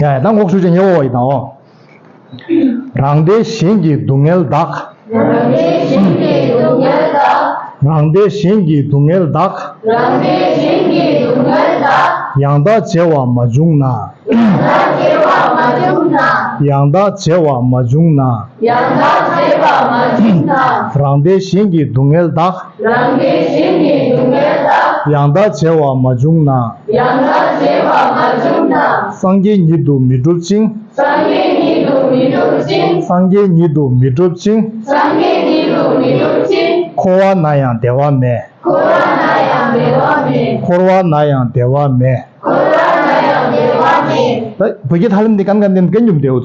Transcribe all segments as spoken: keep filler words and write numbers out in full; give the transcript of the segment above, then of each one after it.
ཡ་ཡ། ད་ངོ་ཤུགས་ཅན་ཉེ་བོ་ཡི་དང་འོ། རང་བདེ་གཞན་གྱི་སྡུག་བསྔལ་དག་རང་བདེ་གཞན་གྱི་སྡུག་བསྔལ་དག་རང་བདེ་གཞན་གྱི་སྡུག་བསྔལ་དག་རང་བདེ་གཞན་གྱི་སྡུག་བསྔལ་དག་ཡང་དག་བྱེད་པ་མ་བྱུང་ན། ཡང་དག་བྱེད་པ་མ་བྱུང་ན། ཡང་དག་བྱེད་པ་མ་བྱུང་ན། ཡང་དག་བྱེད་པ་མ་བྱུང་ན། རང་བདེ་གཞན་གྱི་སྡུག་བསྔལ་དག་རང་བདེ་གཞན་གྱི་སྡུག་བསྔལ་དག་ཡང་དག་བྱེད་པ་མ་བྱུང་ན། ཡང་དག་བྱེད་པ་མ་བྱུང་ན། སངས་རྒྱས་ཉིད་དུ་མི་འགྲུབ་ཅིང་། སངས་རྒྱས་ཉིད་དུ་མི་འགྲུབ་ཅིང་། སངས་རྒྱས་ཉིད་དུ་མི་འགྲུབ་ཅིང་། སངས་རྒྱས་ཉིད་དུ་མི་འགྲུབ་ཅིང་། འཁོར་བ་ན་ཡང་བདེ་བ་མེད། འཁོར་བ་ན་ཡང་བདེ་བ་མེད། འཁོར་བ་ན་ཡང་བདེ་བ་མེད། འཁོར་བ་ན་ཡང་བདེ་བ་མེད། ད་བོད་ཀྱི་ཐ་ལམ་འདི་ཀན་ཀན་ཏན་ཀན་ཉུམ་དེའུ་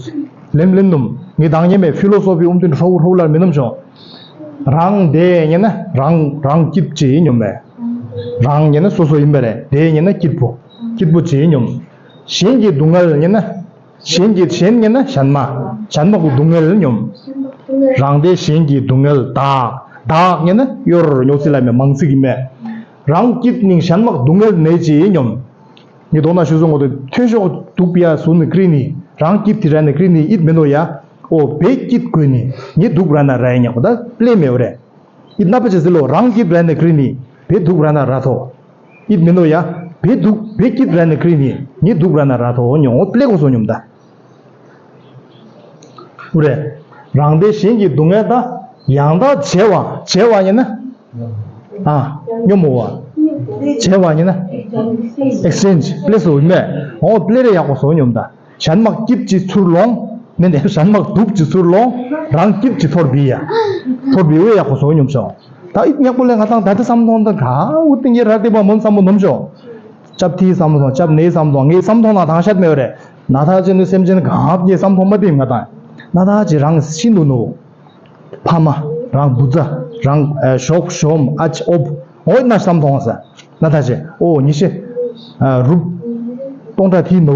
ལེམ་ལེམ་ནུམ་ངི་དང་ཉེ་མེ་ཕི་ལོ་སོ་ཕི་ཨུམ་ཏིན་ཧྲོ་ཧྲོ་ལར་མི་ནུམ་ཤོ། རང་དེ་ཉེ་ན་རང་རང་སྐྱིད་ཅེ་ཉུམ་མེ། རང་ཉེ་ན་སོ་སོ་ཡིན་པ་རེད། དེ་ཉེ་ན་སྐྱིད་པོ་སྐྱིད་པོ་ཅེ་ཉུམ། གཞན་གྱི་སྡུག་བསྔལ་ཉེ་ན། གཞན་གྱི་གཞན་ཉེ་ན་གཞན་མ། གཞན་མ་གི་སྡུག་བསྔལ་ཉོམ། རང་བདེ་གཞན་གྱི་སྡུག་བསྔལ་དག་དག་ཉེ་ན་གཡོར་ཉོག་སི་ལ་མེ་མང་སི་གི་མེ། རང་སྐྱིད་ནིང་གཞན་མ་སྡུག་བསྔལ་ནེ་ཅི་ཉོམ། ངི་དོག་ན་ཤུ་སོང་གོ་དུ་ཐོས་ཤོག་སྡུག་པ་ཡ་སུ་ནི་ཀྲི་ནི་རང་སྐྱིད་དི་ར་ནི་ཀྲི་ནི་ཨིད་མེ་ནོ་ཡ། ཨོ་བེ་སྐྱིད་གོ་ནི་ངི་སྡུག་ར་ན་ར་ཉ་གོ་ད་པླེ་མེ་བ་རེ། ཨིད་ན་པ་ཅེ་སི་ལོ་རང་སྐྱིད་ར་ནི་ཀྲི་ནི་བེ་སྡུག་ར་ན་ར་ཐོ། ཨིད་མི་ནོ་ཡ། བེ་སྡུག་བེ་སྐྱིད་ར་ནི་ཀྲི་ནི་ངི་སྡུག་ར་ན་ར་ཐོ་ཉོ་ངོ་པླེ་གོ་སོ་ཉོམ་ད། ཨུ་རེ། རང་བདེ་གཞན་གྱི་སྡུག་བསྔལ་ད། ཡང་དག་བྱེད་པ་བྱེད་པ་ཡིན་ན། ཨ། སྙོམས་མོ་བ། བྱེད་པ་ཡིན་ན། ཨེག་སི་ཅེན་ཇི་པླེ་སོ་མེ། ཨོ་པླེ་རེ་ཡག་པོ་སོ་ཉོམ་ད། གཞན་མ་སྐྱིད་ཀྱི་ཚུར་ལོང་། ནན་ཏན་གཞན་མ་སྡུག་ཀྱི་ཚུར་ལོང་། རང་སྐྱིད་ཀྱི་ཐོར་བི་ཡ། ཐོར་བི་ཝེ་ཡག་པོ་སོ་ཉོམ་ཤོ། ད་ཨིད་ཉག་པོ་ལས་ང་ཏང་ད་ལྟ་བསམ་མཐོང་ད་ག་འུ་ཏིང་གི་ར་ཏེ་པ་མོན་བསམ་པོ་ནོམ་ཤོ། ཅབ་ཐི་བསམ་བློ་ཐོང་། ཅབ་ནེ་བསམ་བློ་ཐོང་། ངའི་བསམ་བློ་ཐོང་ན་ཐང་ཤད་མེད་རེད། ན་ཐ་ཅི་ནི་སེམས་ཅན་གང་ངའི་བསམ་ཐོང་མ་དེ་ང་ཏང་། ན་ཐ་ཅི་རང་ཤིན་ཏུ་ནོ། ཕ་མ། རང་བུ་ཚ། རང་ཨ་ཞོག་ཞོམ་ཨ་ཅི་ཨོབ། འོ་ན་བསམ་ཐོང་ས། ན་ཐ་ཅི་ཨོ་ཉི་ཤེ། ཨ་རུབ། སྟོང་ཕྲག་ཐི་ནོ།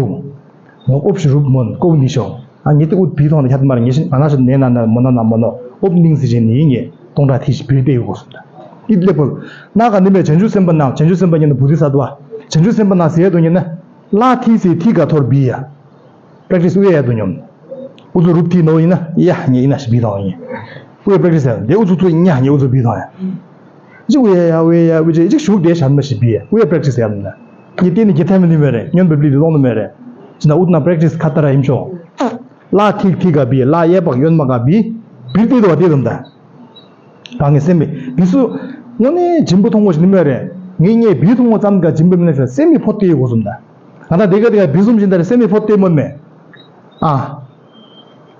ངོ་ཨོབ་ཤི་རུབ་མོན་ཀོ་ནི་ཤོ། ཨ་ཉི་ཏི་ཨུད་བི་ཐོང་ན་ཁྱད་མར་ཉི་ཤེ་ང་ན་ཤི་ནེ་ན་ན་མོ་ན་ན་མོ་ནོ། ཨོབ་ནིང་སི་ཅི་ནི་ངེ་སྟོང་ཕྲག་ཐི་ཤི་བིར་ཏེ་ཡོ་གོ་སོ། ཨིད་ལེ་པོ། ན་ག་ནི་མེ་བྱང་ཆུབ་སེམས་དཔའ་ན་བྱང་ཆུབ་སེམས་དཔའ་ཉེ་ན་བུ་དི་ས་དུ་བ། བྱང་ཆུབ་སེམས་དཔའ་ན་ཟེ་དོ་ཉེ་ན། ལ་ཐི་སི་ཐི་ག་ཐོར་བི་ཡ། པྲེག་ཊི་སི་ཨུ་ཡ་ཡ་དུ་ཉོམ། ཨུ་ཚུ་རུབ་ཐི་ནོ་ཡིན་ན་ཡ་ཉེ་ཡིན་ན་ཤི་བི་ཐོང་ཡིན། ཨུ་ཡ་པྲེག་ཊི་སི་ཡ་དེ་ཨུ་ཚུ་ཚུ་ཉ་ཉེ་ཨུ་ཚུ་བི་ཐོང་ཡ། ཅིག་ཨུ་ཡ་ཡ་ཨུ་ཡ་ཡ་ཨུ་ཅེ་ཅིག་ཞུག་དེ་ཤར་མ་ཤི་བི་ཡ་ཨུ་ཡ་པྲེག་ཊི་སི་ཡ་ན། ཉེ་དེ་ནི་གེ་ཐེ་མ་ནི་མེ་རེ་ཉོན་བི་པླི་དི་ལོང་ནི་མེ་རེ། ཅི་ན་ཨུ་ན་པྲེག་ཊི་སི་ཁ་ཏ་ར་ཡིན་ཤོ། ལ་ཐིག་ཐིག་ག་བི་ལ་ཡ་པག་ཡོན་མ་ག་བི། བིར་ཏེ་དོ་བ་དེ་དོ་མ་ད། རང་གི་སེམས་པའི་བི་སུ། དངོས་གནས་སྦྱིན་པ་མཐོང་གོ་ཞིག་ནི་མེད་རེད། ངས་ངས་བི་མཐོང་གོ་ཙམ་ག་སྦྱིན་པ་མི་ན་ཤོད་སེམས་མི་ཕོ་ཏེ་ཡོད་གོ་སོང་ད། ང་ད་དེ་ག་དེ་ག་བི་སུམ་བཞིན་ད་རེད་སེམས་མི་ཕོ་ཏེ་མོ་མེད། ཨ།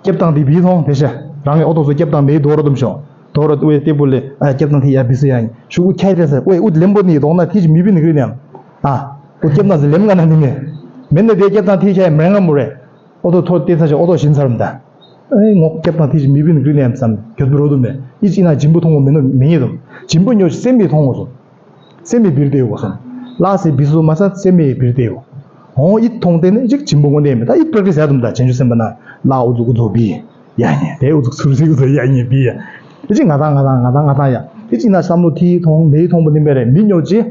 སྐྱབས་དང་དེ་བི་མཐོང་དེ་ཤ། རང་གི་ཨོ་ཏོ་སོ་སྐྱབས་དང་མེའི་དོ་རོ་དུམ་ཤོ། དོ་རོ་ཨུ་ཡ་ཏེ་པོ་ལེ་ཨ་སྐྱབས་དང་དེ་ཡ་བི་སུ་ཡ་ནི་ཤུ་གུ་ཁྱ་རེ་ས་ཨོ་ཡ་ཨུ་ལེམ་པོ་ནི་དོག་ན་ཐི་ཅི་མི་བི་ནི་གི་ནམ། ཨ། ཨུ་སྐྱབས་དང་ཟི་ལེམ་ག་ན་ནི་མེ། མེ་ནི་དེ་སྐྱབས་དང་དེ་ཤ་མེ་ང་མུ་རེ། ཨོ་ཏོ་ཐོ་ཏེ་ཚ་ཞིག་ཨོ་ཏོ་ཞིན་ཚར་མ་ད། ཨེ་ངོ་སྐྱབས་དང་ཐི་ཅི་མི་བིན་རི་ལེམ་བསམ་གྱོད་པུ་རོ་དུ་མེ། ཨི་ཅི་ན་སྦྱིན་པོ་མཐོང་བོ་མེ་ནོ་མེ་ཉེ་དུ། སྦྱིན་པོ་ཉོ་སེམས་མི་མཐོང་བོ་སོ། སེམས་མི་བིར་ཏེ་ཡོ་སོ། ལ་སེ་བི་སུ་མ་ས་སེམས་མི་བིར་ཏེ་ཡོ། ཧོ་ཨི་མཐོང་ཏེ་ནི་ཅིག་སྦྱིན་པོ་ངོ་ནེ་མེ་ད་ཨི་པྲ་ཀྲི་སེ་ཡ་དུ་མ་ད་བྱང་ཆུབ་སེམས་དཔའ་ན་ལ་ཨུ་ཙུ་ཨུ་ཙུ་བི། ཡ་ཉེ་དེ་ཨུ་ཙུ་ཚུར་སི་ཨུ་ཙུ་ཡ་ཉེ་བི་ཡ། ཨི་ཅི་ང་ད་ང་ད་ང་ད་ང་ད་ཡ། ཨི་ཅི་ན་བསམ་བློ་ཐི་མཐོང་ལེ་མཐོང་བོ་ནི་མེ་རེ་མི་ཉོ་ཅི།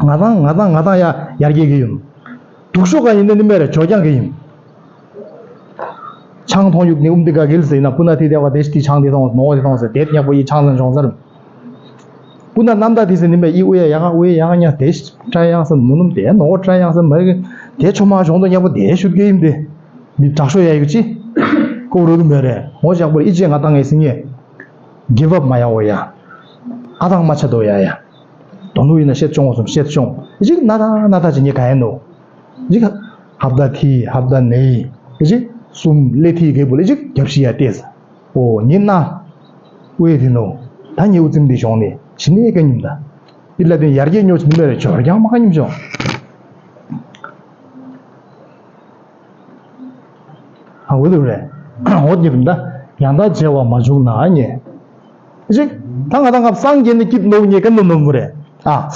ང་ད་ང་ད་ང་ད་ཡ་ཡར་རྒྱས་ཀྱི་ཡོད། སྡུག་ཤོས་ག་ཡིན་ནི་མེ་རེ་ཇོ་རྐྱང་གི་ཡིན། ཆང་མཐོང་ཡུག་ནི་ཨུམ་དི་ག་གིལ་ཟེར་ན་པུ་ན་ཐི་དེ་བ་དེ་ཤི་ཏི་ཆང་དེ་མཐོང་ནོ་དེ་མཐོང་ཟེར་དེ་ཉག་པོ་ཡི་ཆང་ལ་འབྱོང་ཟེར། པུ་ན་རྣམ་དག་དེ་ཟེར་ནི་མེ་ཡི་ཨུ་ཡ་ཡ་ག་ཨུ་ཡ་ཡ་ག་ཉ་དེ་ཤི་ཏྲ་ཡང་ཟེར་མུ་ནུམ་དེ་ནོ་ཏྲ་ཡང་ཟེར་མ་རི་དེ་ཆོ་མ་འབྱོང་དོ་ཉག་པོ་དེ་ཤུད་གེ་ཡིན་དེ་མི་དྲག་ཤོས་ཡ་ཡུག་ཅི་ཀོ་རོ་དུ་མེ་རེ་ངོ་ཅག་པོ་ཨི་ཅེ་ང་ཏང་ངེ་སི་ངེ་གི་བབ་མ་ཡ་འོ་ཡ་ཨ་ཐང་མ་ཆ་དོ་ཡ་ཡ་དོ་ནུ་ཡིན་ན་ཤེད་ཆོང་སོང་ཤེད་ཆོང་ཨི་ཅི་ན་ད་ན་ད་ཅི་ངེ་ག་ཡ་ནོ། ཅིག་ཧབ་ད་ཐི་ཧབ་ད་ནེ་ཡི་ཅིག་གསུམ་ལེ་ཐི་གེ་བུ་ལེ་ཅིག་རྒྱབ་ཤི་ཡ་ཏེས། ཨོ་ཉི་ན། ཝེ་ཐི་ནོ། ད་ཉེ་འུ་ཙིམ་དི་ཤོང་ནེ་ཕྱི་ནེ་ཀ་ཉིམ་ད། ཨི་ལ་དེ་ཡར་རྒྱས་ཉོ་ཆི་ནི་མེ་རེ་ཆོར་རྒྱང་མ་ཀ་ཉིམ་ཤོང་། ཨ་ཝེ་དུ་རེ། འོ་ཉིམ་ད། ཡང་དག་བྱེད་པ་མ་བྱུང་ན་ཉེ། ཅིག་ད་ང་ད་ང་སངས་རྒྱས་ནི་སྐྱིད་ནོ་ཉེ་ཀ་ནོ་ནོ་མུ་རེ། ཨ།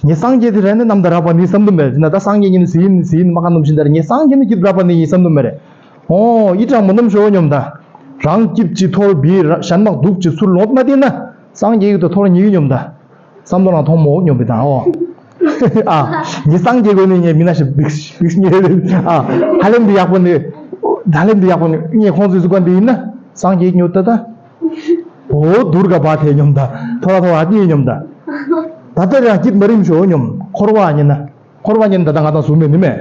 ངས་སངས་རྒྱས་དེ་རེ་ནི་རྣམ་དག་རག་པ་ནི་བསམ་དུ་མེད་ན་ད་སངས་རྒྱས་ཉིད་ནི་ཟིན་ཟིན་མ་ཁ་ནོམ་ཤིན་ད་རེ་ངས་སངས་རྒྱས་ནི་སྐྱིད་རག་པ་ནི་ཡིན་བསམ་དུ་མེད་རེ། ཨོ་ཡི་དྲང་མོ་ནོམ་ཤོ་ཉོམ་ད། རང་སྐྱིད་ཅི་ཐོར་བི་གཞན་མ་སྡུག་ཅི་ཚུར་ལོངས་མ་དེ་ན་སངས་རྒྱས་ཡུལ་དུ་ཐོར་ཉི་ཡུ་ཉོམ་ད། བསམ་དོ་རང་མཐོང་མོ་ཉོམ་པའི་དང་ཨོ། ཨ། ངས་སངས་རྒྱས་དགོས་ནས་ངས་མི་ན་ཞིག་བིགས་བིགས་ཉེ། ཨ། ཧ་ལམ་འདི་ཡག་པོ་ནི། ཧ་ལམ་འདི་ཡག་པོ་ནི་ངས་ཁོང་ཚོའི་གཟུགས་པ་འདི་ཡིན་ན་སངས་རྒྱས་ཉོ་ད་ད། འོ་དུར་ག་བ་དེ་ཉོམ་ད། ཐོ་ར་ཐོ་ར་ཨ་ནི་ཉོམ་ད། ད་ལྟ་རང་སྐྱིད་མ་རིམ་ཞོ་ཉོམ་འཁོར་བ་ཉེ་ན། འཁོར་བ་ཉེ་ན་ད་ལྟ་ང་དང་བཟུང་མེད་ནི་མེད།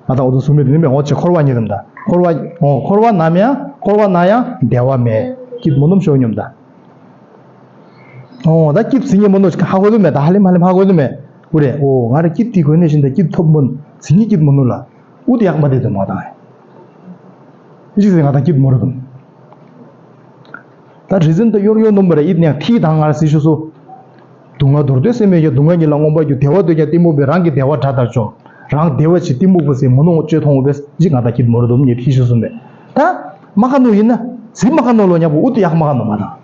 ང་དང་འོ་ཚོ་བཟུང་མེད་ནི་མེད། འོ་ཆེ་འཁོར་བ་ཉེ་དམ་ད། འཁོར་བ། འོ་འཁོར་བ་ནམ་ཡང་འཁོར་བ་ན་ཡང་བདེ་བ་མེད། སྐྱིད་མོ་ནོམ་ཞོ་ཉོམ་ད། འོ་ད་སྐྱིད་ཟིན་ཉེ་མོ་ནོ་ཧ་གོ་ལུ་མེད། ད་ཧ་ལེ་མ་ལེ་ཧ་གོ་ལུ་མེད། འུ་རེ་འོ་ང་རེ་སྐྱིད་དེ་གོན་ནས་བཞིན་ད་སྐྱིད་ཐོབ་མོན་ཟིན་ཉེ་སྐྱིད་མོ་ནོ་ལ། འུ་དེ་ཡག་མ་དེ་དུ་མ་དང་། ཅི་ཟེར་ང་དང་སྐྱིད་མོ་རེད་དམ། ད་རི་ཟིན་ད་གཡོར་གཡོར་ནོམ་པ་རེ་ཨིད་ནས་ཐིག་དང་ངར་སི་ཤུ་སུ། སྡུག་བསྔལ་འདོར་འདོད་སེམས་མེད་ཀྱང་སྡུག་བསྔལ་ཉིད་ལ་མངོན་པར་རྒྱུ། བདེ་བ་འདོད་ཀྱང་གཏི་མུག་པས། རང་གི་བདེ་བ་དགྲ་ལྟར་བཅོམ། རང་བདེ་བ་ཅིག་གཏི་མུག་པ་ཟེར་མོ་ནོ་ངོ་བཅོས་མཐོང་བས་ཅིག་ང་དང་སྐྱིད་མོ་རེད་དམ་ཉེ་ཐིག་ཤུ་སུ་མེད། ད་མ་ཁ་ནོ་ཡིན་ན་ཟིན་མ་ཁ་ནོ་ལོ་ཉག་པོ་འུ་དེ་ཡག་མ་ཁ་ནོ་མ་དང་།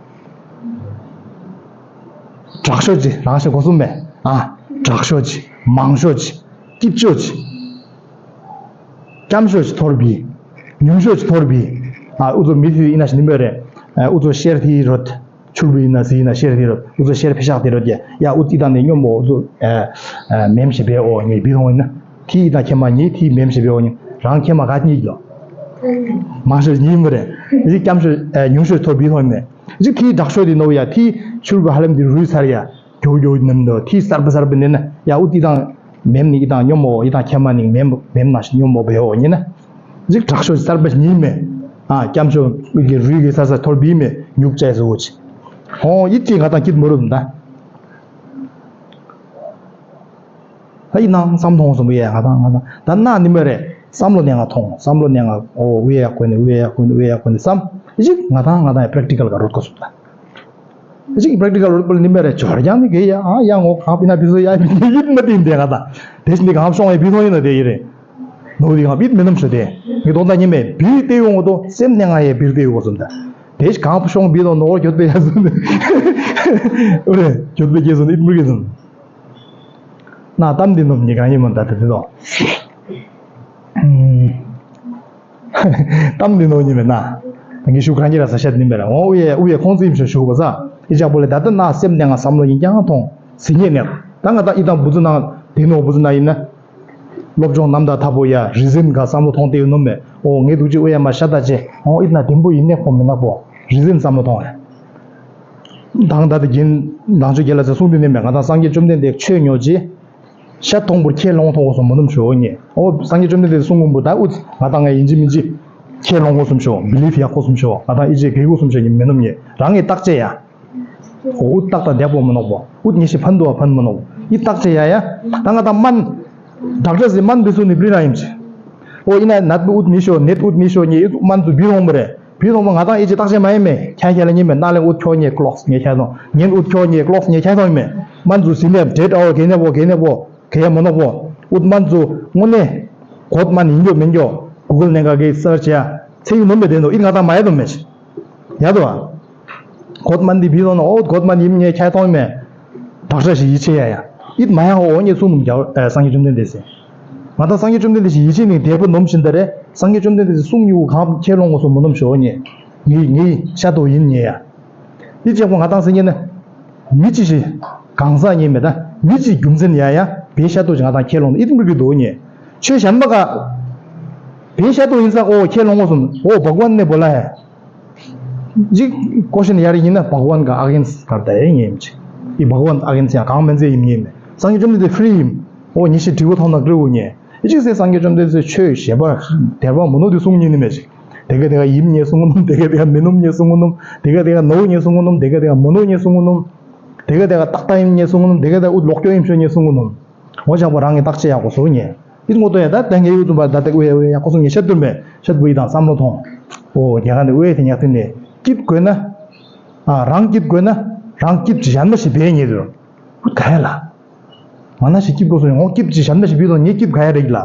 དྲག་ཤོས་ཅིག་རང་ཤེས་གོ་སུ་མེད། ཨ། དྲག་ཤོས་ཅིག་མང་ཤོས་ཅིག་སྐྱིད་ཤོས་ཅིག་སྐྱམ་ཤོས་ཅིག་ཐོར་བི། ཉུང་ཤོས་ཅིག་ཐོར་བི། ཨ་འུ་ཚོ་མི་ཐུ་ཡིན་ན་ཞིག་ནི་མེད་རེད། ཨ་འུ་ཚོ་ཤེར་ཐི་རོད། ཆུར་བི་ཡིན་ན་ཟི་ཡིན་ན་ཤེར་ཐི་རོད། འུ་ཚོ་ཤེར་ཕི་ཤག་ཐི་རོད་ཀྱི། ཡ་འུ་ཚོ་ཨི་དང་ནས་སྙོམས་འོ་འུ་ཚོ། ཨ་མེམ་ཞིག་བེ་འོ་ངས་བི་ཐོང་ཡིན་ན། ཐི་ཡི་དང་ཁྱེད་མ་ཉིད་ཐི་མེམ་ཞིག་བེ་འོ་ཉིན་རང་ཁྱེད་མ་ག་ཉིད་ལོ། མང་ཤོས་ཉིད་མི་རེད། ཡི་སྐྱམ་ཤོས་ཨ་ཉུང་ཤོས་ཐོར་བི་ཐོང་ཡིན་ནས། ཡི་ཐི་དྲག་ཤོས་དི་ནོ་ཡ་ཐི་ཆུར་བི་ཧ་ལམ་དི་རུལ་ཚར་ཡ། རྒྱུག་རྒྱུག་ནམ་དུ་ཐི་གསར་པ་གསར་པ་ནས་ན་ཡ་འུ་ཏི་དང་མེམ་ནི་ཨི་དང་སྙོམས་འོ་ཨི་དང་ཁྱེད་མ་ནི་མེམ་མེམ་ན་སྙོམས་འོ་བེ་འོ་ཉེ་ན། ཅིག་དྲག་ཤོས་གསར་པ་ཉིད་མེད། ཨ་སྐྱམ་ཤོས་ཀྱི་རུས་ཀྱི་ས་ས་ཐོར་བི་མེད་ཉུག་ཅའི་བཟོ་བོ་ཅི། ཧོ་ཡིད་ཀྱིས་ང་དང་སྐྱིད་མོ་རུ་ད། ད་ཡིན་ནང་བསམ་མཐོང་སོང་བས་ང་དང་ང་དང་ད་ན་ནི་མེ་རེད་བསམ་བློ་ནས་ང་མཐོང་བསམ་བློ་ནས་ང་ཨོ་ཝེ་ཡག་གོ་ནི་ཝེ་ཡག་གོ་ནི་ཝེ་ཡག་གོ་ནི་བསམ་ཡིད་ང་དང་ང་དང་པེ་རེག་ཊི་ཀལ་ག་རོད་གོ་སོང་ད། ཅིག་པེ་རེག་ཊི་ཀལ་རོལ་པོ་ནི་མེ་རེ་འབྱོར་ཀྱང་ནི་གེ་ཡ་ཨ་ཡ་ངོ་གང་པི་ན་པི་སོ་ཡ་མི་ནི་ཡིན་མ་དེ་འདེ་ག་ད་དེ་བཞིན་ནི་གང་ཤོང་ཡ་པི་སོང་ཡིན་ན་དེ་ཡི་རེ་ནོ་དེ་གང་པིད་མི་ནམ་ཤོ་དེ་ངི་དོན་དག་ཉི་མེ་པིར་ཏེ་ཡོང་ངོ་དོ་སེམས་ནས་ང་ཡ་པིར་ཏེ་ཡོང་གོ་སོང་ད་དེ་གང་ཤོང་པི་དོ་ནོ་གྱོད་པེ་ཡ་སོང་དེ་འུ་རེ་གྱོད་པེ་གེ་སོང་ནི་མུར་གེ་སོང་ན་གཏམ་འདི་ནོམ་ཉི་གང་ཡིན་མ་ད་དེ་དེ་དོ། གཏམ་འདི་ནོ་ཉི་མེད་ན། ད་ངས་ཞུ་གང་གི་ར་ས་བཤད་ནི་མེད་ར་འོ་ཨུ་ཡེ་ཨུ་ཡེ་ཁོང་ཚོ་ཡིན་ཞུ་ཞུ་བ་ས། ཨི་ཅག་པོ་ལས་ད་ལྟ་ན་སེམས་ནས་ང་བསམ་བློ་ཡིན་ཀྱང་ཐོང་ཟི་ཉེ་ནས་ད་ང་ད་ཨི་དང་བུ་ཚོ་ནང་དེ་ནོ་བུ་ཚོ་ན་ཡིན་ན། སློབ་སྦྱོང་རྣམ་དག་ཐ་པོ་ཡ་རི་ཟིན་ག་བསམ་བློ་ཐོང་དེ་ཡོད་ནོ་མེད་འོ་ངས་འདུག་ཅི་ཨུ་ཡེ་མ་ཤ་ད་ཅེ་འོ་ཨི་ན་དེན་པོ་ཡིན་ནས་ཁོང་མི་ནག་པོ་རི་ཟིན་བསམ་བློ་ཐོང་ཡ། དང་ད་དེ་རྒན་ནང་ཆོས་རྒན་ལ་ཚེ་གསུང་དུས་ནས་མེད་ང་དང་སངས་རྒྱས་བཅོམ་ལྡན་འདས་ཆོས་ཉོ་རྗེས། ཤ་མཐོང་པོར་ཁས་ལོང་ཐོང་གོ་སོང་མོ་ནུམ་ཞོ་ཉེ། ཨོ་སངས་རྒྱས་བཅོམ་ལྡན་འདས་གསུང་ངུན་པོ་ད་ཨུ་ང་དང་ངས་ཡིན་གཅིག་མིན་གཅིག་ཁས་ལོང་གོ་སོང་ཞོ་བི་ལིབ་ཡག་གོ་སོང་ཞོ་ང་དང་ཨི་ཅེ་གེ་གོ་སོང་ཞོ་ཉེ་མེ་ནུམ་ཉེ་རང་ངས་བརྟག་དཔྱད་ཡ། ཨོ་ཨུ་བརྟག་ད་བདེ་པོ་མི་ནོག་པོ་ཨུ་ཉེ་ཤི་ཕན་དུ་བ་ཕན་མི་ནོག་ཨི་བརྟག་དཔྱད་ཡ་ཡ། ད་ང་དང་སྨན། ཌོག་ཊར་ཟི་སྨན་བི་སུ་ནི་བི་རང་ཡིན་ཅི། ཨོ་ཨི་ན་ནད་བུ་ཨུ་ཉེ་ཞོ་ནད་ཨུ་ཉེ་ཞོ་ཉེ་ཨུ་སྨན་ཚུ་བི་རོང་མོ་རེ། བི་ཐོང་མ་ང་དང་ཨི་ཅི་བརྟག་དཔྱད་མ་ཡིན་མེ་ཁྱ་ཁྱ་ལ་ཉིན་མེ་ན་ལེ་ཨུ་ཁྱོ་ཉེ་ཀློགས་ཉེ་ཁྱ་ཐོང་ཉིན་ཨུ་ཁྱོ་ཉེ་ཀློགས་ཉེ་ཁྱ་ཐོང་མེ་མན་ཚུ་ཟིན་ལེ་ཌེ་ཊ་ཨའོ་གེ་ནེ་བོ་གེ་ནེ་བོ་གེ་ཡ་མོ་ནོ་བོ་ཨུ་མན་ཚུ་དངོས་གནས་གོད་མན་ཡིན་རྒྱོ་མིན་རྒྱོ་གུ་གལ་ནེ་ག་གེ་སར་ཅི་ཡ་ཚེ་ཡི་ནོ་མེ་དེ་ནོ་ཨི་ང་དང་མ་ཡ་དོ་མེ་ཡ་དོ་ཨ། གོད་མན་དེ་བི་ཐོང་ནོ་ཨོ་གོད་མན་ཡིན་ཉེ་ཁྱ་ཐོང་མེ་ཌོག་ཊར་ཞིག་ཡིད་ཆེས་ཡ་ཡ་ཨིད་མ་ཡ་ཨོ་ཉེ་གསུང་ནོ་རྒྱ་སངས་རྒྱས་བཅོམ་ལྡན་འདས་སེ། ང་དང་སངས་རྒྱས་བཅོམ་ལྡན་འདས་ཞིག་ཡིད་ཆེས་ནི་དེ་པོ་ནོམ་བཞིན་ད་རེ་སངས་རྒྱས་བཅོམ་ལྡན་འདས་ཀྱི་གསུང་ཉུ་གང་ཁས་ལོང་གོ་སོ་མོ་ནོམ་ཞོ་ཉེ། ངའི་ངའི་ཤ་དོ་ཡིན་ཉེ་ཡ། འདི་ཅེག་པོ་ང་དང་སེ་ཉེ་ན། མི་ཅི་ཞིག་གང་ཟག་ཉེ་མེད་ད་མི་ཅི་རྒྱུ་མཚན་ཡ་ཡ་བེ་ཤ་དོ་ཅི་ང་དང་ཁས་ལོང་ཨི་ཐུམ་རུ་གི་དོ་ཉེ། ཆོས་གཞན་པ་ག་བེ་ཤ་དོ་ཡིན་ས་ཨོ་ཁས་ལོང་གོ་སོ་ཨོ་བག་ཝན་ནེ་བོ་ལ་ཡ། ཅིག་ཀོ་ཤན་ཡར་ཡིན་ན་བག་ཝན་ག་ཨ་གེན་སི་ད་ལྟ་ཡིན་ཡིན་ཅིག་ཨི་བག་ཝན་ཨ་གེན་སི་ཡང་གང་མན་ཚེ་ཡིན་ཡིན་མེད་སངས་རྒྱས་བཅོམ་ལྡན་འདས་ཕི་རི་ཡིན། ཨོ་ཉི་ཤི་དྲི་བོ་ཐོང་ན་ཀྲི་བོ་ཉེ། ཨི་ཅིག་སེ་སངས་རྒྱས་བཅོམ་ལྡན་འདས་ཆོས་ཞེས་པ་དེར་བ་མོ་ནོ་དུ་གསུང་ཉིན་ནི་མེད་ཅིག་དེ་ག་དེ་ག་ཡིམ་ཉེ་གསུང་ནོམ་དེ་ག་དེ་ག་མི་ནོམ་ཉེ་གསུང་ནོམ་དེ་ག་དེ་ག་ནོ་ཉེ་གསུང་ནོམ་དེ་ག་དེ་ག་མོ་ནོ་ཉེ་གསུང་ནོམ། དེ་ག་དེ་ག་ཏག་ཏག་ཡིམ་ཉེ་གསུང་ནོམ་དེ་ག་དེ་ག་ཨུ་ལོག་ཀྱོ་ཡིམ་ཤོ་ཉེ་གསུང་ནོམ། འོ་ཅག་པོ་རང་གི་བརྟག་དཔྱད་ཡག་པོ་བཟོ་ཉེ། ཨི་ངོ་ཏོ་ཡ་ད་ད་ངེ་ཡུ་ཏུ་བ་ད་ད་ཀུ་ཡ་ཡ་ཀོ་སོ་ངེ་ཤད་དུ་མེ་ཤད་བུ་ཡི་དང་བསམ་བློ་ཐོང་། ཨོ་རྒྱ་གར་འདི་ཨུ་ཡ་དེ་ཉག་ཏི་ནེ་སྐྱིད་དགོས་ན། ཨ་རང་སྐྱིད་དགོས་ན་རང་སྐྱིད་ཅི་གཞན་མ་ཞིག་བེ་ཉེ་དུ། ག་ཡ་ལ། མ་ན་ཞིག་སྐྱིད་དགོས་སོ་ངོ་སྐྱིད་ཅི་གཞན་མ་ཞིག་བེ་དོ་ངེ་སྐྱིད་ག་ཡ་རེག་ལ།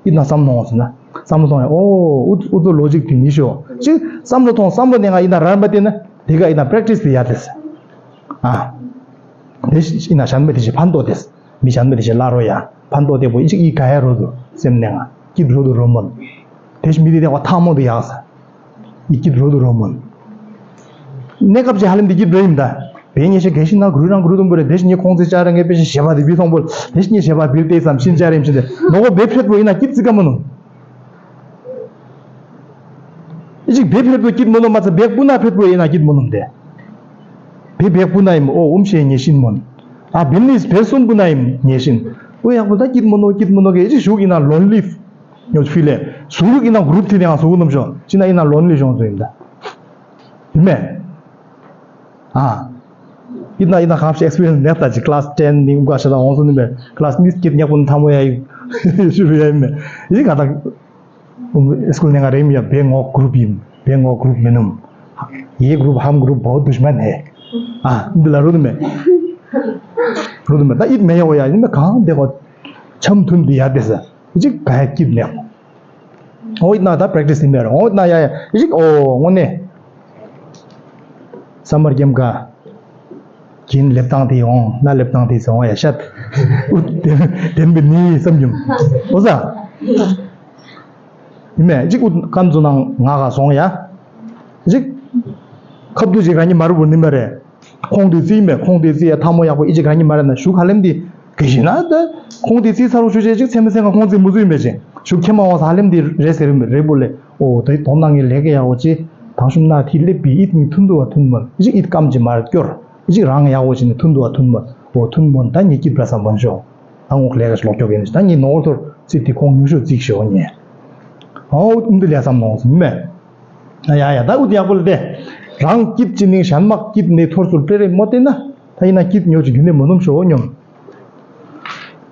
ཨི་ན་བསམ་ཐོང་ཟེར་ན། བསམ་བློ་ཐོང་ཡ་ཨོ་ཨུ་ཨུ་ཚོ་ལོ་ཇིག་དུ་ཉི་ཤོ། ཅི་བསམ་བློ་ཐོང་བསམ་བློ་ནེ་ང་ཨི་ན་རར་མ་དེ་ན་དེ་ག་ཨི་ན་པྲེག་ཊིས་དེ་ཡ་དེ་ས། ཨ། དེ་ཨི་ན་གཞན་མ་དེ་ཞིག་ཕན་ཐོགས་དེ་ས། མི་གཞན་པ་དེ་བཞིན་བླ་རོ་ཡ་ཕན་ཐོགས་བདེ་པོ་ཨི་ཅིག་ཨི་ག་ཡ་རོ་དུ་སེམས་ནས་ང་སྐྱིད་རོ་དུ་རོ་མོན། དེ་བཞིན་མི་དེ་དེ་བ་ཐག་མོ་དུ་ཡག་ས་ཨི་སྐྱིད་རོ་དུ་རོ་མོན། གནས་སྐབས་ཀྱི་ཧ་ལམ་དེ་སྐྱིད་རོ་ཡིན་ད། བའི་ངེས་ཤེས་གལ་སྲིད་ན་གུ་རུ་རང་གུ་རུ་དུམ་བུ་རེད། དེ་བཞིན་ངས་ཁོང་ཚེ་ཅག་ར་ངས་དཔེ་ཞིག་ཞེས་པ་དེ་བི་ཐོང་པོ་དེ་བཞིན་ངས་ཞེས་པ་བིར་ཏེ་ཙམ་ཤིན་ཅག་རེམ་ཤིན་ཏེ་ནོ་གོ་བེ་ཕྲད་པོ་ཡིན་ན་སྐྱིད་ཙི་ཀ་མ་ནུ། ཨི་ཅིག་བེ་ཕྲད་པོ་སྐྱིད་མ་ནུ་མ་ཚ་བེག་པུ་ན་ཕྲད་པོ་ཡིན་ན་སྐྱིད་མ་ནུ་དེ། བེ་བེག་པུ་ན་ཡིན་ཨོ་ཨུམ་ཤེས་ངེས་ཤིན་མོན། ཨ་བེ་ནིས་བེ་སུམ་པུ་ན་ཡིན་ངེས་ཤིན། ཨོ་ཡག་པོ་ད་སྐྱིད་མ་ནུ་སྐྱིད་མ་ནུ་གེ་ཨི་ཅིག་ཞུག་ཡིན་ན་ལོན་ལི་ཉོ་ཕི་ལེ་ཟུག་རུག་ཡིན་ན་གུ་རུབ་ཐི་དེ་ཡང་ཟུག་ནུམ་ཤོ་ཅི་ན་ཡིན་ན་ལོན་ལི་ཤོང་ཚོ་ཡིན་ད། ཡིན་མེད། ཨ། ཡིན་ན་ཡིན་ན་གང་ཞིག་ཨེག་སི་པི་རི་ཡན་སི་མེད་ད་ཅི་ཀླ་སི་ཊེན་ནི་འུ་ག་ཤ་ད་འོང་སོང་ནི་མེད་ཀླ་སི་ནི་སྐྱིད་ཉག་པོ་ནི་ཐ་མོ་ཡ་ཡིན་ཞུ་རུ་ཡ་ཡིན་མེད་ཡིན་ག་ད། སི་ཀུལ་ནས་ང་རེམ་ཡ་བེ་ངོ་གུ་རུབ་ཡིན་བེ་ངོ་གུ་རུབ་མི་ནུམ། ཡེ་གུ་རུབ་ཧམ་གུ་རུབ་བོ་དུ་ཤ་མན་ཧེ། ཨ་འདི་ལ་རུ་ནི་མེད། རུ་ནི་མེད་ད་ཡིད་མེད་ཡ་འོ་ཡ་ཡིན་མེད་གང་བདེ་གོ་འཆམ་མཐུན་འདི་ཡ་བདེ་ས། ཅིག་ག་ཡ་སྐྱིད་ནས། འོ་ཡིན་ན་ད་པྲེག་ཊི་སི་ཡིན་མེད་རེད། འོ་ཡིན་ན་ཡ་ཡ་ཅིག་འོ་དངོས་གནས། ས་མར་ཀེམ་ཀ་གིན་ལེབ་སྟངས་དེ་འོང་ན་ལེབ་སྟངས་དེ་ཟེར་འོང་ཡ་ཤད། ཨུ་དེ་དེ་མི་ནི་བསམ་རྒྱུ། འོ་ས། ཡིན་མེད་ཅིག་ཨུ་ཀམ་ཛུ་ནང་ང་ག་སོང་ཡ། ཅིག་ཁབ་ཏུ་ཅིག་རང་ཉིད་མ་རུ་བུ་ནི་མ་རེད། ཁོང་དེ་རྩིས་མེད་ཁོང་དེ་རྩིས་ཡ་ཐ་མོ་ཡག་པོ་ཨི་ཅིག་ག་ཉི་མ་རེད་ན་ཞུ་ག་ལེམ་དེ་གི་ཞིག་ན་ད་ཁོང་དེ་རྩིས་ཚ་རུ་ཆུ་ཆེ་ཅིག་ཚེ་མི་ཚེ་ག་ཁོང་རྩིས་མུ་ཚུ་ཡིན་མེད་ཅིག་ཞུ་ཁེ་མ་བ་ས་ལེམ་དེ་རེད་ཟེར་རེད་པོ་ལེ། ཨོ་དེ་དོ་ན་ངའི་ལས་ཀ་ཡག་པོ་ཅི་དང་ཤུམ་ན་ཐི་ལེབ་པི་ཨིད་ནི་ཐུན་དུ་བ་ཐུན་མ་ཨི་ཅིག་ཨིད་ཀམ་ཅི་མ་རེད་སྐྱོར་ཨི་ཅིག་རང་ཡག་པོ་ཅི་ནི་ཐུན་དུ་བ་ཐུན་མ་ཨོ་ཐུན་མོ་ད་ངའི་སྐྱིད་པ་ས་མོན་ཤོག་ད་ངོག་ལས་ཀ་ཞིག་ལོག་ཀྱོག་ཡིན་ད་ངའི་ནོར་ཐོར་རྩིས་དེ་ཁོང་ཉུ་ཤོ་རྩིས་ཤོག་ཉེ་ཨོ་ཨུམ་དུ་ལས་བསམ་ནོ་ཟིན་མེད། ཡ་ཡ་ད་ཨུ་ཏི་ཡག་པོ་ལ་དེ། རང་སྐྱིད་ཅི་ནིང་གཞན་མ་སྐྱིད་ནས་ཐོར་ཚུར་སྤྲེ་རེ་མོ་བལྟས་ན་ད་ཡིན་ན་སྐྱིད་ཉོ་ཅི་རྒྱུ་ནས་མོ་ནུམ་ཤོ་ཉོམ།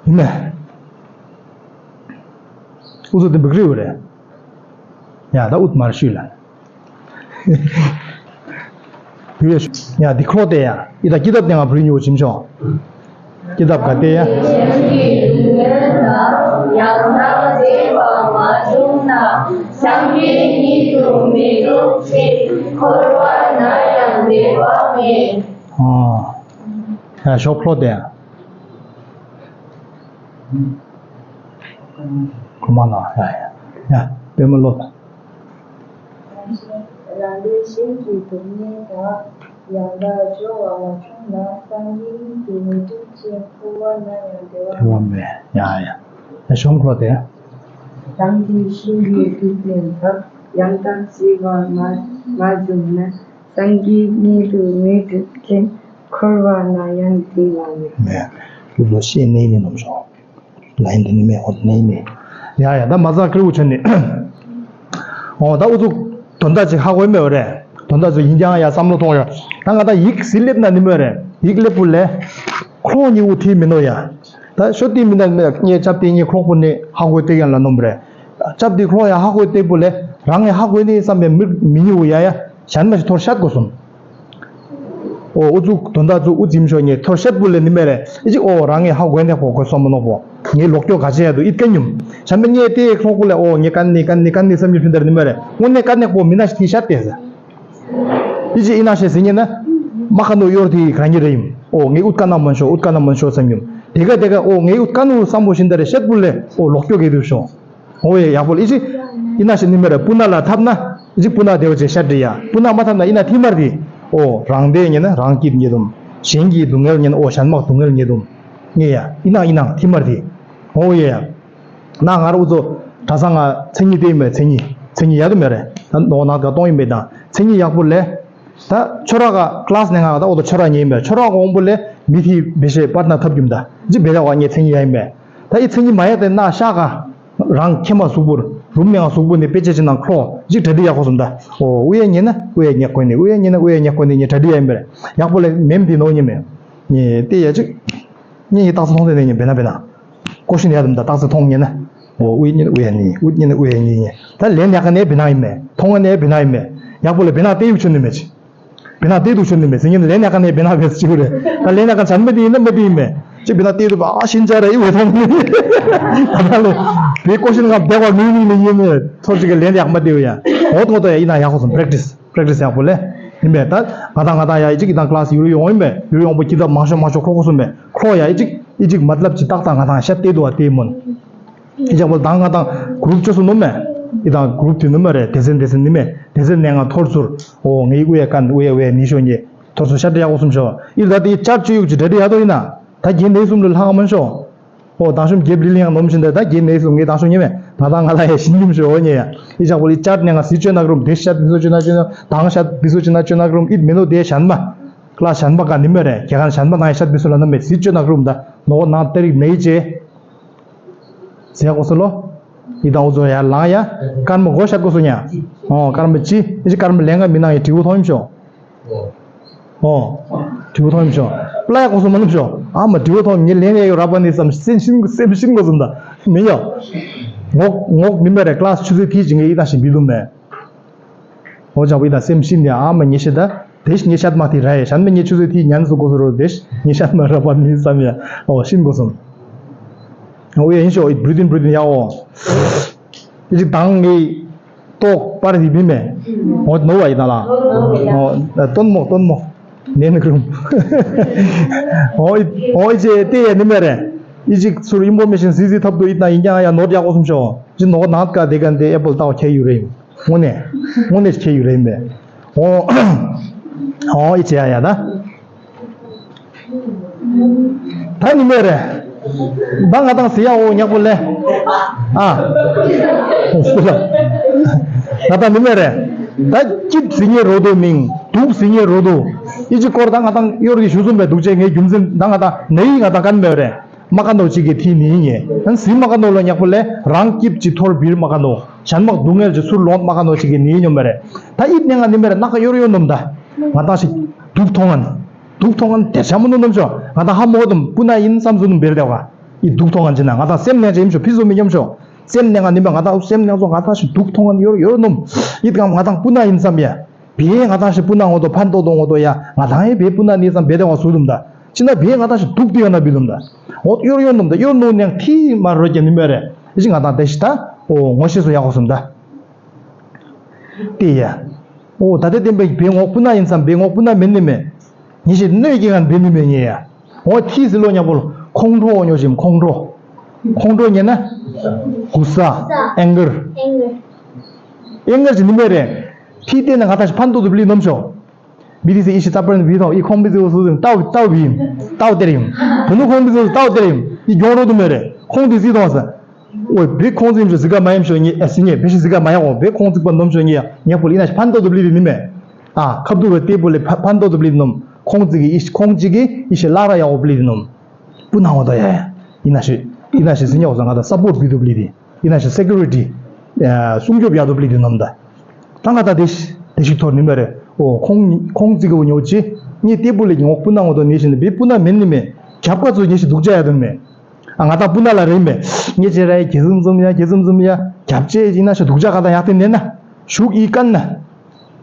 ཡིན་མེད། ཨུ་ཚུ་དེ་འབིག་རི་བ་རེད། ཡ་ད་ཨུ་ཏི་མར་ཤུས་ལ། ཡ་འདི་ཁོ་དེ་ཡ་ཨི་ད་སྐྱིད་ཐབ་དེ་ང་བུ་རི་ཉོ་ཅིམ་ཤོ། སྐྱེ་ཐབས་ག་དེ་ཡ། སེམས་ཀྱི་སྡུག་བསྔལ་ལ་ཡང་དག་བདེ་བ་མ་བྱུང་ན། སངས་རྒྱས་ཉིད་དུ་མི་འགྲུབ་ཅིང་། འཁོར་བ་ན་ཡང་བདེ་བ་མེད། ཨོ། ཡ་ཞོག་ཁོ་དེ་ཡ། ཁོ་མ་ན་ཡ་ཡ་ཡ་པད་མ་ལོ། རང་འདོད་གཞན་གྱི་སྡུག་བསྔལ་དང་། ཡང་དག་སྦྱོར་བ་མ་བྱུང་ན། སངས་རྒྱས་ཉིད་དུ་མི་འགྲུབ་ཅིང་། འཁོར་བ་ན་ཡང་བདེ་བ་བདེ་བ་མེད། ཡ་ཡ་ཡ་ཤོམ་ཁོ་དེ། རང་འདོད་གཞན་གྱི་སྡུག་བསྔལ་དང་། ཡང་དག་བརྩེ་བ་མ་མ་བྱུང་ན། སངས་རྒྱས་ཉིད་དུ་མི་འགྲུབ་ཅིང་། འཁོར་བ་ན་ཡང་བདེ་བ་མེད། མེད། ལུགས་ལ་ཤེས་གནས་ནི་ནོམ་སོང་། ལ་ཡིན་དེ་ནི་མེད་འོ་ནི་ནི། ཡ་ཡ་ད་མ་ཟ་ཀྲི་བུ་ཆོ་ནི། འོ་ད་ཨུ་ཚུགས་དོན་དག་ཅིག་ཧ་གོ་མེད་འོ་རེད། དོན་དག་ཚོ་ཡིན་ཀྱང་ཡ་བསམ་བློ་ཐོངས་ཡ། ད་ང་ད་ཡིག་ཟི་ལེབ་ན་ནི་མོ་རེད། ཡིག་ལེབ་པུ་ལེ། ཁོ་ལོ་ཉི་འུ་ཐི་མི་ནོ་ཡ། ད་ཤོ་ཏི་མི་ན་ངའི་ཅབ་ཏི་ངའི་ཁོག་པུ་ནི་ཧ་གོ་ཏེ་ཡང་ལ་ནོམ་རེད། ཅབ་ཏི་ཁོ་ཡ་ཧ་གོ་ཏེ་པུ་ལེ། རང་ངས་ཧ་གོ་ནི་བསམ་པའི་མི་མི་ཉི་འུ་ཡ་ཡ། གཞན་མ་ཞིག་ཐོར་ཤད་དགོས་སོང་། ཨོ་ཨུ་ཚུགས་དོན་དག་ཚུ་ཨུ་ཚིམ་ཤོ་ངས་ཐོར་ཤད་པུ་ལེ་ནི་མེ་རེ་ཨི་ཅིག་ཨོ་རང་ངས་ཧ་གོ་ནས་ཁོ་གོ་སོམ་མ་ནོ་པོ། ངས་ལོག་ཀྱོ་ག་ཅེ་ཡ་དུ་ཨིད་ཀ་ཉུམ། བྱམས་པ་ངས་དེ་ཁོག་པུ་ལེ་ཨོ་ངས་ཀན་ནི་ཀན་ནི་ཀན་ནི་བསམ་རྒྱུ་ཕིན་དར་ནི་མེ་རེ་དངོས་གནས་ཀན་ནི་པོ་མི་ན་ཞིག་ཐི་ཤད་དེ་ཟེར། ཨི་ཅིག་ཨི་ན་ཤེ་ཟིན་ངེ་ན། མ་ཁ་ནོ་ཡོར་ཐི་ག་ཉི་རེ་ཡིན། ཨོ་ངས་ཨུད་ཀ་ན་མོན་ཤོ་ཨུད་ཀ་ན་མོན་ཤོ་བསམ་ཡུམ། དེ་ག་དེ་ག་ཨོ་ངས་ཨུད་ཀ་ནུ་བསམ་པོ་ཤིན་དར་ཤད་པུ་ལེ་ཨོ་ལོག་ཀྱོ་གེ་དུ་ཤོ། ཨོ་ཡེ་ཡག་པོ་ལ་ཨི་ཅིག་ཨི་ན་ཤི་ནི་མེ་ར་པུ་ན་ལ་ཐབ་ན། ཨི་ཅིག་པུ་ན་དེ་བ་ཅེ་ཤ་དྲི་ཡ། པུ་ན་མ་ཐབ་ན་ཨི་ན་ཐི་མར་དི། ཨོ་རང་དེ་ཉེ་ན་རང་སྐྱིད་ཉེ་དུམ། གཞན་གྱི་སྡུག་བསྔལ་ཉེ་ན་ཨོ་གཞན་མག་སྡུག་བསྔལ་ཉེ་དུམ། ངེ་ཡ་ཨི་ན་ཨི་ན་ཐི་མར་དི། ཨོ་ཡེ་ཡ། ན་ང་ར་ཨུ་ཚོ་གྲྭ་ཚང་ང་མཚན་ཉིད་དེ་ཡིན་མེད་མཚན་ཉིད་མཚན་ཉིད་ཡ་དུ་མེ་རེ། ད་ནོ་ན་ག་གཏོང་ཡིན་མེད་དང་མཚན་ཉིད་ཡག་པོ་ལེ། ད་ཆོ་ར་ག་ཀླ་སི་ནས་ང་ག་ད་ཨོ་ད་ཆོ་ར་ཉེ་ཡིན་མེད་ཆོ་ར་ག་འོང་པོ་ལེ་མི་ཐི་བེ་ཤེ་པར་ན་ཐབ་རྒྱུམ་ད་ཇི་བེ་ར་བ་ངེ་མཚན་ཉིད་ཡ་ཡིན་མེད། ད་ཨི་མཚན་ཉིད་མ་ཡ་དེ་ན་ཤ་ག་རང་ཁྱེད་མ་གཟུགས་པོར་རུམ་ནས་ང་གཟུགས་པོ་ནས་དཔེ་ཆ་ཅི་ནང་ཁྲོ་ཅིག་གྲ་སྒྲིག་ཡག་པོ་སོང་ད། ཨོ་ཨུ་ཡ་ཉེ་ན་ཨུ་ཡ་ཉེ་ཁོ་ནས་ཨུ་ཡ་ཉེ་ན་ཨུ་ཡ་ཉེ་ཁོ་ནས་ཉེ་གྲ་སྒྲིག་ཡ་ཡིན་པས་ཡག་པོ་ལས་མེམ་དེ་ནོ་ཉེ་མེ། ཉེ་ལྟེ་ཡ་ཅིག་ཉེ་ཡི་རྟགས་སུ་མཐོང་དེ་ནས་ཉེ་བེ་ན་བེ་ན། ཀོ་ཤིན་ཡ་དམ་ད་རྟགས་སུ་མཐོང་ཉེ་ན། ཨོ་ཨུ་ཡ་ཉེ་ན་ཨུ་ཡ་ཉེ་ཨུ་ཡ་ཉེ་ན་ཨུ་ཡ་ཉེ་ཉེ་ད་ལན་ཡག་ག་ནས་བེ་ན་ཡིན་མེ་མཐོང་ག་ནས་བེ་ན་ཡིན་མེ། ཡག་པོ་ལས་བེ་ན་ལྟེ་ཡུག་ཆུ་ནི་མེ་ཅིག་བེ་ན་ལྟེ་དུ་ཆོ་ནི་མེད་ཟེར་ཉིན་ལན་ཡག་ག་ནས་བེ་ན་བེ་ཅིག་རེད། ད་ལན་ཡག་ག་ཆ་མེད་དེ་ཡིན་ན་མེད་དེ་ཡིན་མེད། ཅིག་བེ་ན་ལྟེ་དུ་བ་ཨ་ཤིན་ཅ་ར་ཡི་བེ་ཐོང་ནི། ད་ད་ལོ། བེ་ཀོ་ཤིན་ག་བདེ་བ་ནུས་ནི་ནི་ཡིན་མེད་ཐོ་ཅིག་གི་ལན་ཡག་མ་དེ་བ་ཡ། འོ་ཐོ་ཐོ་ཡ་ཡིན་ན་ཡག་ཧོ་སོང་པྲེག་ཊི་སི་པྲེག་ཊི་སི་ཡག་པོ་ལེ། ཡིན་མེད་ད། ང་དང་ང་དང་ཡ་ཡི་ཅིག་གི་དང་ཀླ་སི་ཡུ་རུ་ཡོང་ཡིན་མེད་ཡུ་རུ་ཡོང་པོ་ཅི་ད་མང་ཤོ་མང་ཤོ་ཁོ་ཁོ་སོང་མེད་ཁོ་ཡ་ཡི་ཅིག་ཡི་ཅིག་མ་ལབ་ཅི་ཏག་ཏག་ང་དང་ཤ་ལྟེ་དུ་བ་ལྟེ་མོན། ཨི་ཅག་པོ་དང་ང་དང་གུ་རུབ་ཅོ་སུ་ནུམ་མེ། ཨི་དང་གུ་རུབ་དེ་ནུམ་མ་རེད་དེ་ཚན་དེ་ཚན་ནི་མེ། དེ་ཚན་ནས་ང་ཐོར་ཚུར། ཨོ་ངའི་ཨུ་ཡ་ཀན་ཨུ་ཡ་ཨུ་ཡ་ནི་ཤོ་ཉེ། ཐོར་སུ་ཤ་འདྲེ་ཡག་པོ་གསུམ་ཤོ། ཨིར་ད་དེ་ཅར་ཅི་ཡུག་ཅི་འདྲ་འདྲ་ཡག་དོ་ཡིན་ན། ད་རྒྱན་ནེ་གསུམ་ལ་ལྷག་མ་ཤོ། ཨོ་དང་ཤོམ་རྒྱབ་ལི་ལི་ཡང་ནོམ་བཞིན་ད་ད་རྒྱན་ནེ་གསུམ་ངའི་དང་ཤོམ་ཉེ་མེ། ད་ད་ང་ལ་ཡ་ཤིན་ཉིམ་ཤོ་ཨོ་ཉེ་ཡ། ཨི་ཅག་པོ་ལི་ཅར་ནེ་ང་སི་ཅོ་ན་གྲུམ་དེ་ཤ་དི་སོ་ཅོ་ན་ཅོ་ན་དང་ཤ་དི་སོ་ཅོ་ན་ཅོ་ན་གྲུམ་ཨིད་མེ་ནོ་དེ་ཤན་མ། ཀླ་ཤན་མ་ག་ནི་མེ་རེ་ཁྱེད་ག་ཤན་མ་ན་ཡ་ཤ་དི་སོ་ལ་ན་མེ་སི་ཅོ་ན་གྲུམ་ད་ནོ་ན་ཏེ་རིག་ནེ་ཅེ། ཟེར་གོ་སོ་ལོ། ཡི་དང་འུ་ཚོ་ཡར་ལངས་ཡ། སྐར་མ་མགོ་ཤར་གོ་སོ་ཉ། ཨོ་སྐར་མ་ཅི་ཨི་ཅི་སྐར་མ་ལེན་ག་མི་ནང་ཡི་དྲིའུ་ཐོང་ཡིན་ཤོ། ཨོ། དྲིའུ་ཐོང་ཡིན་ཤོ། པླ་ཡ་གོ་སོ་མ་ནུབ་ཤོ། ཨ་མ་དྲིའུ་ཐོང་ངེ་ལེན་ཡ་ཡོ་ར་པ་ནི་བསམ་སེམས་ཤིན་སེམས་ཤིན་གོ་སོ་ད། མི་ཡོ། ངོག་ངོག་མི་མེ་རེ་ཀླ་ཆུ་ཚོད་ཐིག་ཅིག་ངེ་ཡི་དང་ཞིག་བི་ལུ་མེ། ཨོ་ཅག་པོ་ཡི་དང་སེམས་ཤིན་ཏེ་ཨ་མ་ཉེ་ཤེ་ད། དེ་ཉེ་ཤ་མ་ཐི་ར་ཡ་ཤན་མེ་ཉེ་ཆུ་ཚོད་ཐིག་ཉན་སུ་གོ་སོ་རོ་དེ་ཉེ་ཤ་མ་ར་པ་ནི་བསམ་ཡ། ཨོ་ཤིན་གོ་སོ། ཨོ་ཡ་ཡིན་ཤོ་ཨི་བྲུ་དིན་བྲུ་དིན་ཡ་ཨོ། ཨི་ཅིག་དང་ངི་ཏོག་པར་ཡི་བི་མེ། ཨོ་ནོ་བ་ཡི་དང་ལ། ཨོ་ཏོན་མོ་ཏོན་མོ། ནེན་ཀྲུམ། ཨོ་ཨི་ཨོ་ཨི་ཅེ་ཏེ་ཡ་ནི་མེ་རེ། ཨི་ཅིག་ཚུར་ཨིན་ཕོར་མེ་ཤན་སི་སི་ཐབ་ཏུ་ཨི་ཏང་ཡིན་ཀྱང་ཡ་ནོར་ཡག་གོ་སུམ་ཤོ། ཅི་ནོ་ནང་ཀ་དེ་གན་དེ་ཨེ་པལ་ཏའོ་ཁྱེ་ཡུ་རེ། དངོས་གནས། དངོས་གནས་ཁྱེ་ཡུ་རེ་མེ། ཨོ། ཨོ་ཨི་ཅེ་ཡ་ཡ་ད། ད་ནི་མེ་རེ། ད་ང་དང་ཟི་ཡ་འོ་ཉག་པོ་ལེ། ཨ། ང་དང་ནི་མེ་རེ། ད་སྐྱིད་ཟི་ཉེ་རོ་དོ་མིང་། སྡུག་ཟི་ཉེ་རོ་དོ། ཨི་ཅི་སྐོར་ད་ང་དང་གཡོར་གི་ཞུ་སུམ་པའི་སྡུག་ཅེ་ངའི་རྒྱུ་མཚན་ད་ང་དང་ནི་ང་དང་ཀན་མེ་རེ། མ་ཀ་ནོ་ཅིག་གི་ཐི་ནི་ཉེ། ཨན་ཟི་མ་ཀ་ནོ་ལོ་ཉག་པོ་ལེ་རང་སྐྱིད་ཅི་ཐོར་བིར་མ་ཀ་ནོ། གཞན་མ་སྡུག་བསྔལ་ཅི་ཚུར་ལོངས་མ་ཀ་ནོ་ཅིག་གི་ནི་ཉོ་མེ་རེ། ད་ཨིད་ནེ་ང་ནི་མེ་རེ་ན་ཀ་གཡོར་གཡོར་ནོམ་ད། ང་དང་ཞིག་སྡུག་ཐོང་ཨན། སྡུག་ཐོང་ཨན་དེ་ཆ་མོ་ནུ་ནམ་ཤོ། ང་དང་ཧ་མོ་དུམ་པུ་ན་ཡིན་བསམ་སུ་ནུམ་བེར་དེ་བ། ཡི་སྡུག་ཐོང་ཨན་ཅི་ན་ང་དང་སེམས་ནས་ཅི་ཡིན་ཤོ་ཕི་སུ་མི་ཉམ་ཤོ། སེམས་ནས་ང་ནི་མ་ང་དང་སེམས་ནས་ཚོ་ང་དང་ཞིག་སྡུག་ཐོང་ཨན་ཡོར་ཡོར་ནུམ། ཡིད་ཀམ་ང་དང་པུ་ན་ཡིན་བསམ་ཡ། བེ་ང་དང་ཞིག་པུ་ན་ངོ་དོ་ཕན་ཏོ་དོ་ངོ་དོ་ཡ། ང་དང་ཡི་བེ་པུ་ན་ནི་བསམ་བེ་དེ་བ་སུ་ནུམ་ད། ཅི་ན་བེ་ང་དང་ཞིག་སྡུག་དེ་ཡོ་ན་བི་ནུམ་ད། ངོ་ཡོར་ཡོར་ནུམ་ད་ཡོར་ནུ་ནས་ཐི་མ་རོ་ཀྱ་ནི་མེ་རེ། ཡི་ང་དང་དེ་ཞིག་ད། ཨོ་ངོ་ཤེས་སུ་ཡག་གོ་སུམ་ད། ཏི་ཡ། ཨོ་ད་ལྟ་བསྟན་པའི་བེ་ངོག་པུ་ན་ཡིན་བསམ་བེ་ངོག་པུ་ན་མེད་ནི་མེད། ཉི་ཤེས་གནོད་ཀྱི་ངན་བེ་ནི་མེད་ཉེ་ཡ། ཨོ་ཐི་སི་ལོ་ཉག་པོ་ལོ་ཁོང་ཁྲོ་ཉོ་ཞིམ་ཁོང་ཁྲོ། ཁོང་ཁྲོ་ཉེ་ན། གུ་ས། ཨེང་གར། ཨེང་གར་ཅི་ནི་མེད་རེ། ཐི་ཏེ་ན་ང་ད་ཞི་ཕན་ཏོ་དུ་པི་ལི་ནོམ་ཤོ། བི་ཏི་སི་ཨི་ཤི་ཏ་པར་བི་ཐོང་ཨི་ཁོང་བི་ཟི་བོ་སུ་ཟིན་ཏའོ་ཏའོ་བི་ཡིན། ཏའོ་ཏེ་རིམ། བུ་ནུ་ཁོང་བི་ཟི་བོ་ཏའོ་ཏེ་རིམ། ཨི་གྱོང་རོ་དུ་མེ་རེ། ཁོང་དི་སི་ཐོང་ས། ཨོ་བི་ཁོང་ཟིན་ཤོ་ཟི་ག་མ་ཡིན་ཤོ་ཉེ་ཨ་སི་ཉེ་བི་ཤི་ཟི་ག་མ་ཡག་གོ་བི་ཁོང་ཟིག་པ་ནོམ་ཤོ་ཉེ་ཉག་པོ་ལི་ན་ཕན་ཏོ་དུ་པི་ལི་དི་ནི་མེ། ཨ་ཁབ་ཏུ་བ་ཏེ་པོ་ལི་ཕན་ཏོ་དུ་པི་ལི་དི་ནོམ། ཁོང་ཟིག་གི་ཨི་ཤི་ཁོང་ཅིག་གི་ཨི་ཤི་ལ་ར་ཡག་གོ་པི་ལི་དི་ནོམ། པུ་ན་ངོ་དོ་ཡ་ཡ། ཡིན་ན་ཤི་ཡིན་ན་ཤི་ཟིན་ཉག་གོ་ས་ང་ད་ས་པོར་བི་དུ་པི་ལི་དི། ཡིན་ན་ཞིག་སེ་ཀུ་རི་ཊི། སྲུང་སྐྱོབ་ཡག་ཏུ་པི་ལི་དི་ནོམ་ད། ད་ང་ད་དེ་ཞིག་དེ་ཞིག་ཐོར་ནི་མེ་རེ། ཨོ་ཁོང་ཁོང་ཙི་གི་བུ་ཉོ་ཅི། ངའི་ཏེ་པུ་ལི་ངོག་པུ་ན་ངོ་དོ་ནི་ཞིག་ནི་བི་པུ་ན་མེན་ནི་མེ། རྒྱབ་ཀ་ཚོ་ཉེ་ཞིག་སྡུག་ཅག་ཡག་དུ་མེ། ཨ་ང་ད་པུ་ན་ལ་རེ་མེ། ངེ་ཅེ་ར་ཡ་གེ་ཟུམ་ཟུམ་ཡ་གེ་ཟུམ་ཟུམ་ཡ། རྒྱབ་ཅེ་ཡིན་ན་ཞིག་སྡུག་ཅག་ག་ད་ཡག་དེ་ནེ་ན། ཞུག་ཡི་ཀན་ན།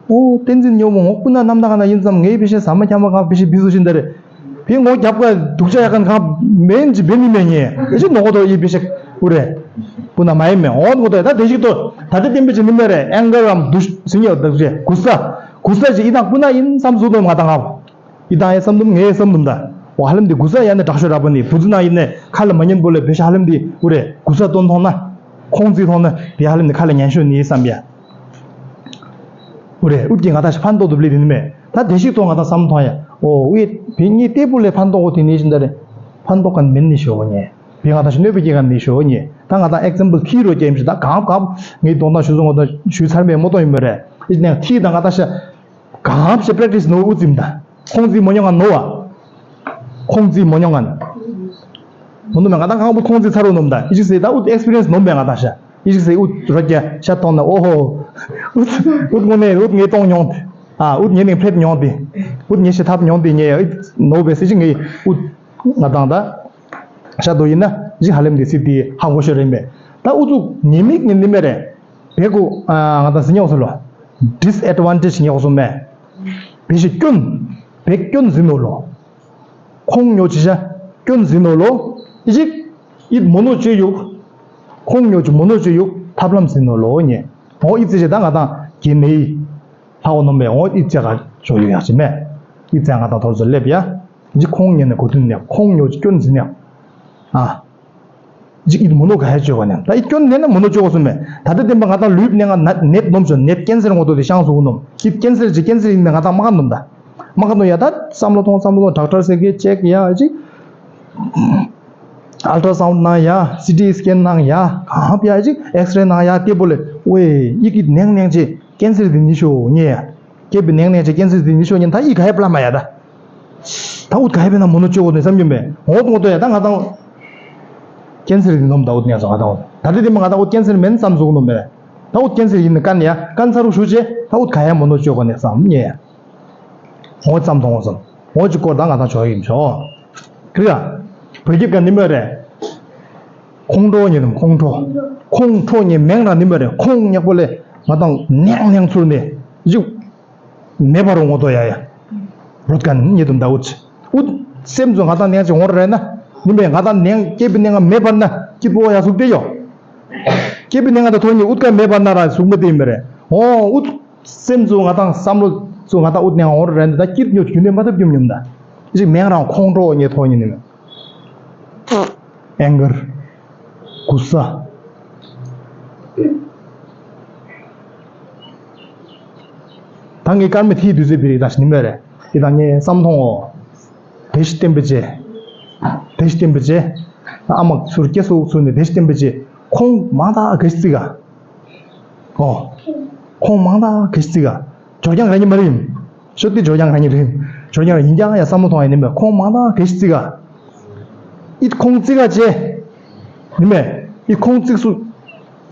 ཨོ་བསྟན་འཛིན་ཉོ་མོ་ངོ་སྤུ་ན་རྣམ་དག་ན་ཡིན་ཙམ་ངའི་བི་ཤེ་ཟ་མ་ཁྱ་མ་གང་བི་ཤེ་བི་སུ་ཤིན་ད་རེ། བི་ངོ་རྒྱབ་ཀ་སྡུག་ཅག་ཡག་གན་གང་མེན་ཅི་བེ་ནི་མེ་ཉེ་ཨེ་ཅི་ནོ་གོ་དོ་ཡི་བི་ཤེ་ཨུ་རེ། སྤུ་ན་མ་ཡིན་མེ་ཨོ་ནོ་གོ་དོ་ད་དེ་ཞིག་ཏོ་ད་དེ་བསྟན་པའི་ཅི་ནི་མེ་རེ་ཨེང་གར་རམ་དུ་སི་ཉེ་ད་རེ་གུ་ས་གུ་ས་ཅི་ཡི་དང་སྤུ་ན་ཡིན་ཙམ་སུ་དོ་ང་ད་ང་བ། ཡི་དང་ཡེ་བསམ་དུམ་ངའི་བསམ་དུམ་ད། ཨོ་ཧ་ལམ་དེ་གུ་ས་ཡ་ནི་དྲག་ཤོས་ར་པ་ནི་བུ་ཙི་ན་ཡིན་ནེ་ཁ་ལ་མ་ཉན་པོ་ལེ་བི་ཤེ་ཧ་ལམ་དེ་ཨུ་རེ་གུ་ས་སྟོན་ཐོང་ན། ཁོང་ཙི་ཐོང་ན་དེ་ཧ་ལམ་དེ་ཁ་ལ་ཉན་ཤོས་ནི་བསམ་ཡ། ཨུ་རེ་ཨུད་ཀྱི་ང་ད་ཕན་ཐོགས་དུ་པི་ལི་དི་ནི་མེ། ད་དེ་ཞིག་ཐོག་ང་ད་བསམ་ཐོང་ཡ། ཨོ་ཨུ་ཡེ་བི་ཉི་ཏེ་པུ་ལེ་ཕན་ཐོགས་གོ་དེ་ནི་ཤིན་ད་རེ། ཕན་ཐོགས་ག་མེན་ནི་ཤོ་བ་ཉེ། བི་ང་ད་ཤི་གནོད་པའི་སྐྱེ་ག་ནི་ཤོ་བ་ཉེ། ད་ང་ད་ཨེག་ཛམ་པལ་ཐི་རོ་ཀེམ་ཤི་ད་གང་གང་ངའི་དོན་དག་ཞུ་སོང་ང་ད་ཞུ་ཚར་མེད་མོ་ཏོ་ཡིན་མེ་རེ། ཨི་ནེ་ཐི་ད་ང་ད་ཤ། གང་ཤ་པྲེག་ཊི་སི་ནོ་ཨུ་ཙིམ་ད། ཁོང་ཙི་མོ་ཉོ་ང་ནོ་བ། ཁོང་ཙི་མོ་ཉོ་ང་། མོ་ནུ་མེ་ང་ད་གང་པོ་ཁོང་ཙི་ཚ་རོ་ནོམ་ད། ཨི་ཅིག་སེ་ད་ཨུ་ཏི་ཨེག་སི་པི་རི་ཡན་སི་ནོམ་མེ་ང་ད་ཤ། ཨི་ཅིག་སེ་ཨུ་ཏི་རོ་ཀྱ་ཤ་ཐོང་ན་ཨོ་ཧོ། ཨུ་ཏི་ཨུ་ཏི་མོ་ནེ་ཨུ་ཏི་ངེ་ཏོང་ཉོང་། ཨ་ཨུ་ཏི་ངེ་ནེ་ཕེད་ཉོང་ཏི། ཨུ་ཏི་ངེ་ཤ་ཐབ་ཉོང་ཏི་ཉེ་ཨི་ནོ་བེ་སེ་ཅིག་ངེ་ཨུ་ཏི་ང་དང་ད། ཤ་དོ་ཡིན་ན་ཅིག་ཧ་ལམ་དེ་སི་ཏི་ཧ་གོ་ཤོ་རེ་མེ། ད་ཨུ་ཏི་ངེ་མིག་ངེ་ནི་མེ་རེ། བེ་གུ་ང་དང་སི་ཉོག་སོ་ལོ། ཌིས་ཨེད་ཝན་ཊེཇ་ཉོག་སོ་མེ། བེ་ཤི་སྐྱོན། བེ་སྐྱོན་ཟིན་ནོ་ལོ། ཁོང་ཉོ་ཅི་ཤ་སྐྱོན་ཟིན་ནོ་ལོ། ཨི་ཅིག་ཨིད་མོ་ནོ་ཅི་ཡུག་ཁོང་ཉོ་ཅི་མོ་ནོ་ཅི་ཡུག་ཐབས་ལམ་ཟིན་ནོ་ལོ་ཉེ། འོ་ཨི་ཙི་ཅི་ད་ང་དང་གི་ནེ་ཡི། ལྷ་འོ་ནོ་མེ་འོ་ཨི་ཙི་ག་ཅོ་ཡུག་ཡག་ཅི་མེ། ཨི་ཙི་ང་དང་ཐོར་ཟོ་ལེབ་ཡ། ཨི་ཅིག་ཁོང་ཉེ་ནེ་གོ་དུན་ནེ་ཁོང་ཉོ་ཅི་སྐྱོན་ཟིན་ཡ། ཨ། ཅིག་ཨིད་མོ་ནོ་ག་ཧེ་ཅོ་གོ་ནེ། ད་ཨི་སྐྱོན་ནེ་ན་མོ་ནོ་ཅོ་གོ་སུ་མེ། ད་ལྟ་བསྟན་པ་ང་དང་ལུས་ནེ་ང་ནད་ནོམ་ཅོ་ནད་ཀེན་སར་ངོ་ཏོ་དེ་ཤང་སུ་གུ་ནོམ། ཨིད་ཀེན་སར་ཅི་ཀེན་སར་ཡིན་ནེ་ང་དང་མ་ག་ནོམ་ད། མ་ག་ནོ་ཡ་ད་བསམ་བློ་ཐོངས་བསམ་བློ་ཐོངས། ཌོག་ཊར་ཟེར་གི་ཅེག་ཡ་ཅིག་ཨལ་ཊ་སའུན་ཌི་གནང་ཡ། སི་ཊི་སི་ཀེན་གནང་ཡ། གང་ཡ་ཅིག་ཨེགས་རེ་གནང་ཡ། དེ་པོ་ལས་ཝེ་ཡི་གི་ནེང་ནེང་ཅེ་ཀེན་སར་དེ་ནི་ཤོ་ཉེ་ཡ། སྐྱེས་པའི་ནེང་ནེང་ཅེ་ཀེན་སར་དེ་ནི་ཤོ་ཉེ་ད་ཡི་ག་ཡ་པླ་མ་ཡ་ད། ད་ཨུད་ག་ཡ་པེ་ན་མོ་ནོ་ཅོ་གོ་ནི་བསམ་གྱི་མེད། འོ་ཏོ་ཏོ་ཡ་ད་ང་དང་ཀེན་སར་དེ་ནོམ་ད་ཨུད་ཉ་སོ་ང་དང་ད་དེ་དེ་མ་ང་དང་ཨུད་ཀེན་སར་མེན་བསམ་བཟོ་གོ་ནོ་མེད། ད་ཨུད་ཀེན་སར་ཡིན་ནི་ཀན་ཡ་ཀན་ཚ་རུ་ཞུ་ཅེ་ད་ཨུད་ག་ཡ་མོ་ནོ་ཅོ་གོ་ནི་བསམ་ཉེ་ཡ། འོ་ཙམ་མཐོང་བ་ཙམ། འོ་ཅི་སྐོར་དང་ང་དང་ཆོག་ཡིན་ཆོག་ཁི་ར། བོད་སྐད་ཀ་ནི་མོ་རེད། ཁོང་ཁྲོ་ཉེ་དམ་ཁོང་ཁྲོ། ཁོང་ཁྲོ་ཉེ་མེང་ར་ནི་མོ་རེད། ཁོང་ཉག་པོ་ལས་ང་དང་ནེང་ནེང་ཚུར་ནས་ཡུག་མེ་འབར་འོང་དོ་ཡ་ཡ། རོད་ཀ་ཉེ་དམ་ད་འུ་ཅི་འུ། སེམས་ཚོ་ང་དང་ནེང་ཅི་འོང་རེད་ན། ནི་མོ་ང་དང་ནེང་སྐྱེས་པའི་ནེང་ང་མེ་འབར་ན་སྐྱིད་པོ་ཡ་ཟུག་དེ་ཡོ། སྐྱེས་པའི་ནེང་ང་ད་ཐོ་ཉེ་འུ་ཀ་མེ་འབར་ན་ར་ཟུག་མེ་དེ་ཡིན་མེ་རེད། འོ་འུ། སེམས་གཙོ་ང་དང་བསམ་བློ་གཙོ་ང་དང་ཨུད་ནས་འོར་རན་ད་སྐྱིད་ཉོ་རྒྱུ་ནས་མ་ཐབས་རྒྱུ་ཉོམ་ད། ཅིག་མེང་རང་ཁོང་ཁྲོ་ཉེ་ཐོག་ཉེ་ནི་མེད། ཨེང་གར། གུ་ས། ད་ངའི་སྐར་མའི་ཐིག་དུས་ཚོད་བི་རིག་ད་ཞི་ནི་མེད་རེད། དེ་དང་ངའི་བསམ་མཐོང་འོ། དེ་ཞི་བསྟན་པའི་རྗེ། དེ་ཞི་བསྟན་པའི་རྗེ། ཨ་མ་ཚུར་སྐྱེ་སོ་ཚུར་ནས་དེ་ཞི་བསྟན་པའི་རྗེ། ཁོང་མང་དག་ག་ཞི་རྩི་ག་ཨོ། ཁོང་མང་དག་ག་ཞི་རྩི་ག་ཇོ་རྒྱང་ར་ཉི་མ་རིམ། ཤོ་ཏི་ཇོ་རྒྱང་ར་ཉི་རིམ། ཇོ་རྒྱང་ར་ཡིན་ཀྱང་ཡ་བསམ་བློ་ཐོང་ཡ་ནི་མེད། ཁོང་མང་དག་ག་ཞི་རྩི་ག་ཨིད་ཁོང་རྩི་ག་ཅེ། ནི་མེད། ཨིད་ཁོང་རྩིག་སུ།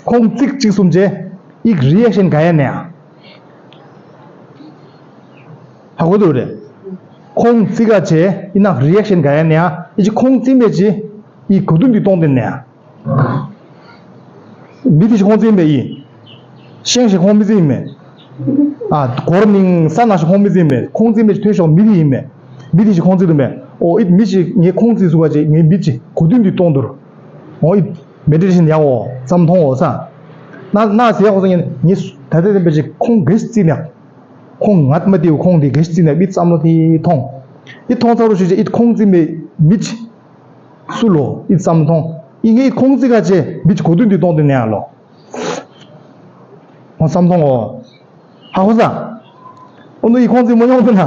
ཁོང་རྩིག་གཅིག་གསུམ་ཅེ། ཨིག་རི་ཨེག་ཤན་ག་ཡ་ནེ་ཨ། ཧ་གོ་དུ་རེད། ཁོང་རྩིག་ག་ཅེ། ཨི་ནག་རི་ཨེག་ཤན་ག་ཡ་ནེ་ཨ། ཨི་ཅི་ཁོང་རྩིག་མེད་ཅི། ཨི་གོ་དུན་དི་གཏོང་དེ་ནེ་ཨ། མི་དེ་ཞིག་ཁོང་རྩིག་མེད་ཨི། ཤེང་ཞིག་ཁོང་མི་རྩིག་མེད། ཨ་གོར་ནིང་ས་ན་ཞིག་ཁོང་མི་རྩིག་མེད། ཁོང་རྩིག་མེད་ཅི་ཐོས་ཤོག་མི་དེ་ཡིན་མེད། མི་དེ་ཞིག་ཁོང་རྩིག་དུ་མེད། ཨོ་ཨི་མི་ཞིག་ངས་ཁོང་རྩིག་སུ་ག་ཅེ་ངས་མི་ཅི་གོ་དུན་དི་གཏོང་དུར། ཨོ་ཨི། མེ་ཌི་ཊེ་ཤན་ཡག་འོ་ཙམ་མཐོང་འོ་ས། ན་ན་ཟེར་ཡག་འོ་ས་ངས་ངས་ད་ལྟ་དེ་འབད་ཅིག་ཁོང་གེ་སི་རྩིས་ནས། ཁོང་ངད་མ་དེའུ་ཁོང་དེ་གེ་སི་རྩིས་ནས་ཨི་ཙམ་ལོ་དེ་མཐོང་། ཨི་མཐོང་ཚ་རུ་ཞུ་ཅེ་ཨི་ཁོང་རྩིས་མེ་མི་ཅི། སུ་ལོ་ཨི་ཙམ་མཐོང་། ཨི་ངས་ཁོང་རྩིས་ག་ཅེ་མི་ཅི་གོ་དུན་དི་གཏོང་དེ་ནས་ཡང་ལོ། འོ་ཙམ་མཐོང་འོ། ཧ་གོ་ས། ཨོ་ནུ་ཡི་ཁོང་ཚིག་མོ་ཉོང་དུ་ན།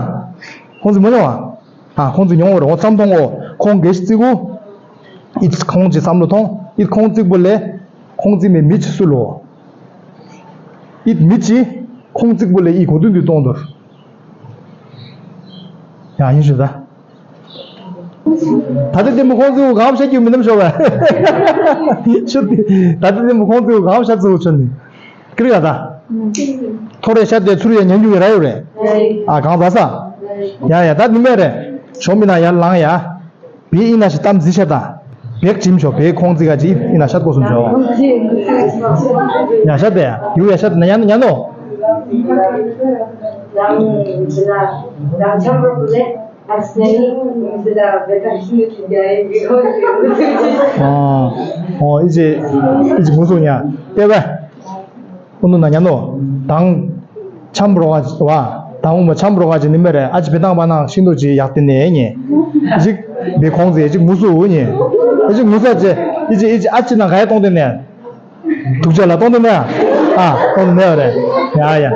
ཁོང་ཚིག་མོ་ཉོང་བ། ཨ་ཁོང་ཚིག་ཉོང་བ་རེད། ཨོ་ཙམ་མཐོང་ཨོ། ཁོང་གེ་ཞི་རྩིག་གུ། ཨི་ཁོང་ཚིག་བསམ་བློ་ཐོང་། ཨི་ཁོང་རྩིག་པོ་ལས། ཁོང་རྩིག་མེ་མི་ཅི་སུ་ལོ། ཨི་མི་ཅི། ཁོང་རྩིག་པོ་ལས་ཨི་གོ་དུན་དི་གཏོང་དུར། ཡང་ཡིན་ཞུ་ད། ད་ལྟ་དེ་མོ་ཁོང་ཚོས་གང་བཤད་རྒྱུ་མི་ནམ་ཤོར་བས། ཤོད་དེ། ད་ལྟ་དེ་མོ་ཁོང་ཚོས་གང་བཤད་ཚུལ་ཆོད་ནི། ཀི་རི་ཡ་ད། ཐོ་རེ་ཤད་དེ་ཚུར་ཡ་ཉན་རྒྱུ་ཡི་ར་ཡོད་རེད། ཨ་གང་ཟ་ས། ཡ་ཡ་ད་ནི་མེད་རེད། ཞོ་མི་ན་ཡར་ལངས་ཡ། བེ་ཨི་ན་ཞི་གཏམ་ཟི་ཤ་ད། བེག་ཇིམ་ཤོ་བེ་ཁོང་ཚིག་ག་ཅི་ཨི་ན་ཤད་གོ་སུམ་ཤོ། ཡ་ཤད་དེ་ཡ་ཡུ་ཡ་ཤད་ན་ཡ་ན་ཡ་ནོ། ཨོ། ཨོ་ཨི་ཅི། ཨི་ཅི་མུ་སུ་ཉ། ཏེ་བ། ཨུ་ནུ་ན་ཉ་ནོ། དང་། ཆམ་རོ་ག་བ། དང་ཨུ་མ་ཆམ་རོ་ག་ཅི་ནི་མེ་རེ་ཨ་ཅི་བེ་དང་བ་ན་ཤིང་ཏོ་ཅི་ཡག་ཏེ་ནེ་ཉེ། ཨི་ཅི། བེ་ཁོང་ཟེ་ཨི་ཅི་མུ་སུ་ཉེ། ཨི་ཅི་མུ་ས་ཅི། ཨི་ཅི་ཨི་ཅི་ཨ་ཅི་ན་ག་ཡ་གཏོང་ཏེ་ནེ། དུག་ཅ་ལ་གཏོང་ཏེ་ནེ། ཨ་གཏོང་ཏེ་ནེ་རེ། ཡ་ཡ།